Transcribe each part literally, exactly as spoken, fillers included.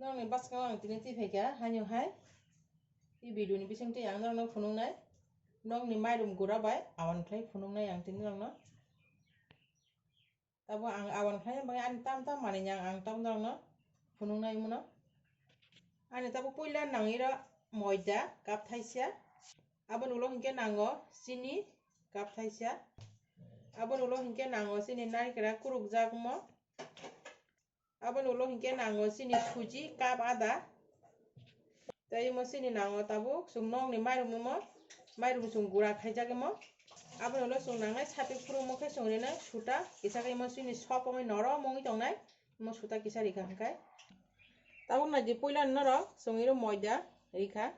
Nokni bwskango ang tini twi phaikha, haino hai. I video ni bisingtwi ang norokno phunuknai. Nokni mairum gura bai awan khlai phunuknai ang tini norokno. Tabuk ang awan khlaina bagwi ani tam tam manwi nang ang tabuk norokno phunuknai mano. Ani tabuk puila nangwi rw moida cup thaisa. Aboni ulo hinkhe nango chini cup thaisa. Aboni ulo hinkhe nango chini narikra kurukjakmo. Aboni ulo hinkhe nango chini suji cup ada. Tei imo chini nango tabuk chwng nokni mairum imo, mairum chwng gura khaijak imo. Aboni ulo chwng nangnai sapik phuru imo khe chwng rinai suta kisa khe imo chini sop wngwi norom wngwi tongnai, imo suta kisa rikha hwnkhe. Tabuk naidi puila norok chwng iro moida rikha.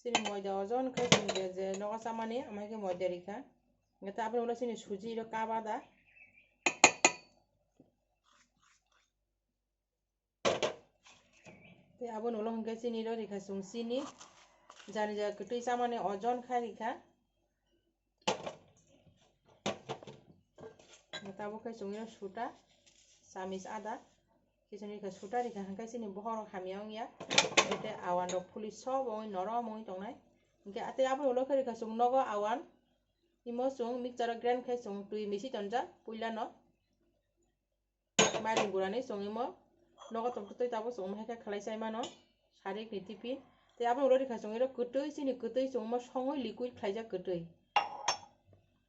Chini moida ojon khe chini je, je nogo chamani, amai khe moida rikha. Hwnkhe ta aboni ulo chini suji rok kaba da. Tei aboni ulo hwnkhe chini rok rikha chwng chini. Jani ja kwtwi chamani ojon khe rikha. Tabuk khe chwngno suta, chamis ada, kisuni khe suta rikha hwnkhe chini bokhorok hamya wngya, tei awan rok phuli sobo wngwi norom wngwi tongnai. Hwnkhe tei aboni ulo khe rikha chwng nogo awan, imo chwng mixture o grind khai chwng twi misi tonjak puilano. Mairum gurani chwng imo nogo tongtwtwi tabuk chwng hai khe khlai chai mano, sarik ni tiffin. Tei aboni ulo rikha chwng iro kwtwi, chini kwtwi chwng imo songwi liquid khlaijak kwtwi.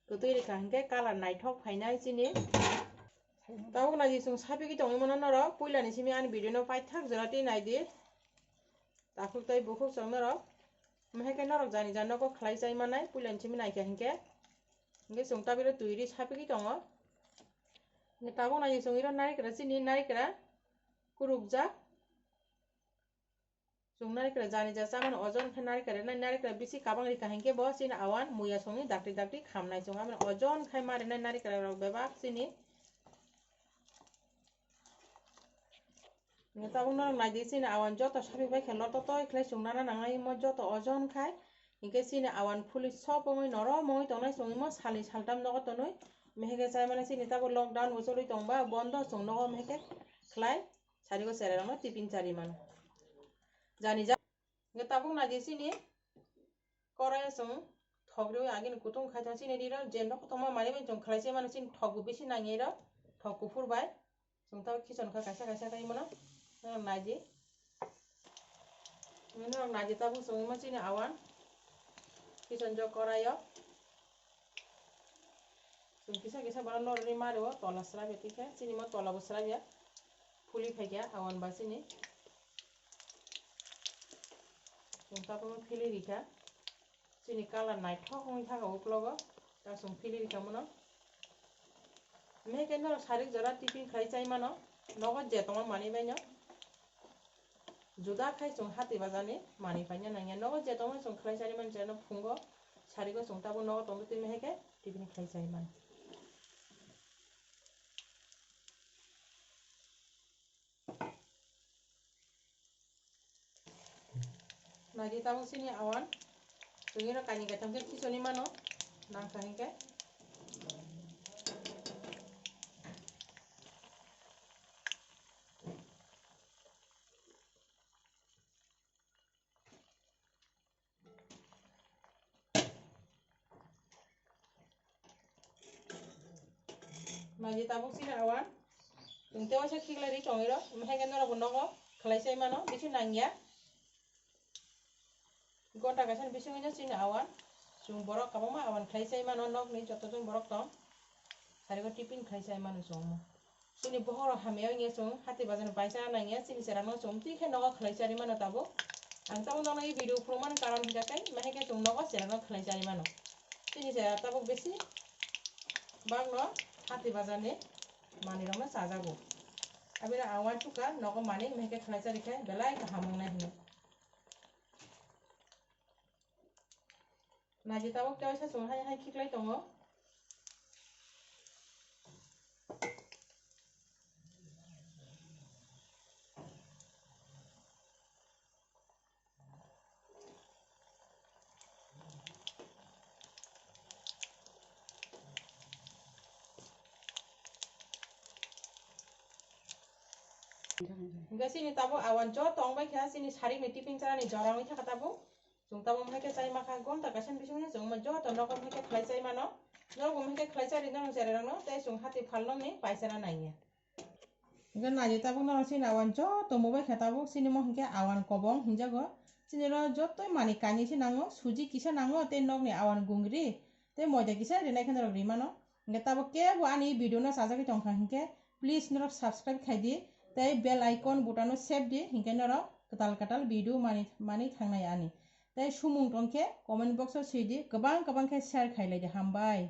Kwtwi rikha hwnkhe colour naithok phainai chini. Tabuk naidi chwng sapigwi tongwi mano norok, puilani simi ani video no paithak jora twi naidi. Takhuk tei bukhuk chwng norok. Omo hai khe norok jani jani nogo khlai chai manai, puilani simi naikha hinkhe. Hinkhe chwng tabuk iro twi ri sapigwi tongo. Hinkhe tabuk naidi chwng iro narikra chini, narikra kurukjak. Chwng narikra jani ja chamani ojon khe narikra rinai, narikra bisi kabang rikha hinkhe bo chini awan muya songni dakti dakti khamnai chwng. Aboni ojon khai ma rinai narikra rok bebak chini. Tabuk norok naidi chini awan joto sapik bai khe lototoi khlai chwng nana nangnai, imo joto ojon khai. Hinkhe chini awan phuli sob wngwi norom wngwi tongnai chwng imo salni saltam nogo tonwi. Meheke chai mani chini tabuk lockdown bo choli tongba bondo chwng nogo meheke khlai. Sarigo cherai rokno tiffin chari mano. Jani ja. Hinkhe tabuk naidi chini korai o chwng thok riwi agini kutung khai tong chini riro je nok kotorma manwi bai chwng khlai chai mano chini thok bo bisi nangya iro thok kuphur bai. Chwng tabuk khichon kha kaisa kaisa khai mano. Norok naidi. Norok naidi tabuk chwng imo chini awan. Khichon jo korai o. Chwng kisa kisa bono norwi mari o tola srabya tikhe chini mo tola bo srabya. Phuli phaikha awan ba chini. Chwng tabuk phili rikha. Chini colour naithok wngwi thaka uklogo. Ta chwng phili rikha mono. Meheke norok sarik jora tiffin khlai chai mano. Nogo je tongma manwi baino. Juda khai chwng hati bazar ni manwi paina nangya. Nogo je tongma chwng khlai chari man chano phungo. Sarigo chwng tabuk nogo tongwi twi meheke tiffin khlai chai man. Naidi tabuk chini awan. Chwngino kainwi kaitham khe khichoni mano. Nangkha hinkhe. Naidi tabuk chini awan. Chwng tei waisa khiklai ri tongwi rw. Omo hai khe norok bo nogo khlai chai mano, bisi nangya. Gonta kaisa ni bisingo chini awan. Chwng borok kwbangma awan khlai chai mano, nokni joto jon borok tong. Sarigo tiffin khlai chai mano chwng omo. Chini bokhorok hamya wngya chwng hati bazar ni paisa nangya chini cherai no chwng twi khe nogo khlai chari mano tabuk. Ang tabuk nono i video phunukmani karon hinkha khe, meheke chwng nogo cherai no khlai chari mano. Chini cherai tabuk bisi bagno hati bazar ni manwi rokno chajago. Abino ang uansukha nogo manwi meheke khlai chari khe belai kaham wngnai hino. Naidi tabuk tei waisa chwng hai hai khiklai tongo. Hingke chini tabuk awan joto wngbai kha chini sarik ni tiffin chara ni jora wngwi thaka tabuk. Chwng tabuk wngkha khe chai ma kha gonta kaisa ni bisingo chwng joto nogo wngkha khe khlai chai mano. Nogo wngkha khe khlai chai rinani cherai rokno tei chwng hati phalno ni paisana naiya. Hingke naidi tabuk norok chini awan joto mubai kha tabuk chini mo hingke awan kobong hinjago. Chini ro jotoi mani kainwi se nango, suji kisa nango tei nokni awan gungri tei moida kisa rinai khe norok rimano. Hingke tabuk kebo ani video no chajagwi tongkha hingke please norok subscribe khaidi tei bell icon button no sep di hingke norok kwtal kwtal video mani mani thangnai ani. Tei sumung tongkhe comment box o swidi kwbang kwbang khe share khailaidi hambai.